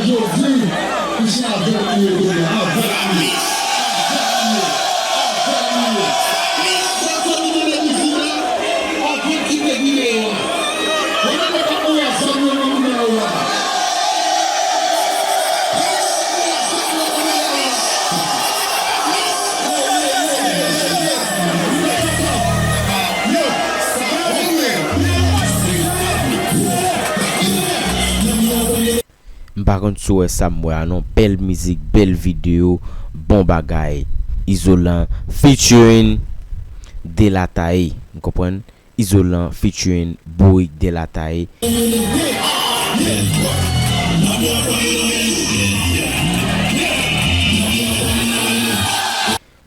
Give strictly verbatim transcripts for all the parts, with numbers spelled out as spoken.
Jodi, kouche avèk nou, avèk nou, avèk nou, avèk nou. Sa fè nou nan mizik la, anvan kite videyo a. Kote nou ka mouri ansanm yo nan mitan la. M pa konn si w wè sa m wè a non. Bèl mizik, bèl videyo, bon bagay. Izolan featuring Delataye. Ou konprann? Izolan featuring Bourik Delataye.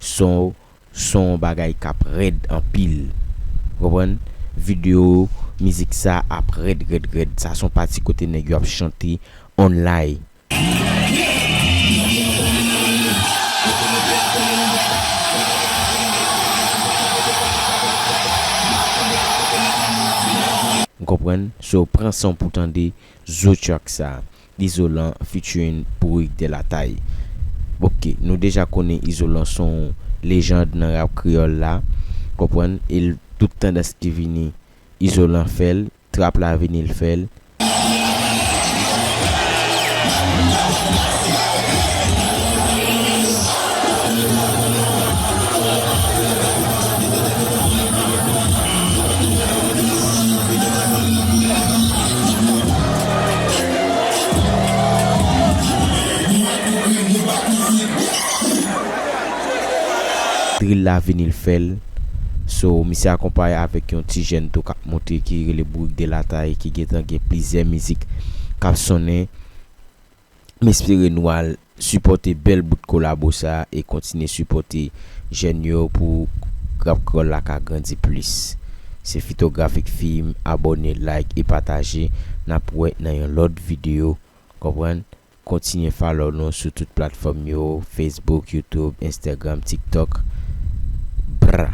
Son, son bagay k ap rèd anpil. Ou konprann? Videyo mizik sa ap rèd, rèd, rèd. Sa son pati kote nèg yo ap chante online. Ou konprann? So, pran san w pou tande zo track sa. Izolan featuring Bourik Delataye. Ok, nou deja konnen Izolan se yon lejand nan rap kreyòl la. Konprann? E l, tout tandans ki vini, Izolan fè l, trap la vini l fè l. Drill la vini l fè l. So, misye akonpaye avèk yon ti jèn tou k ap monte ki rele Bourik Delataye ki gentan gen plizyè mizik k ap sonnen. M espere nou al sipòte bèl bout kolabo sa e kontinye sipòte jèn yo pou rap kreyòl la ka grandi plis. Se Fito Grafik Film, abòne, like e pataje. N ap wè nan yon lòt videyo. Konprann? Kontinye follow nou sou tout platfòm yo, Facebook, YouTube, Instagram, TikTok. Bra.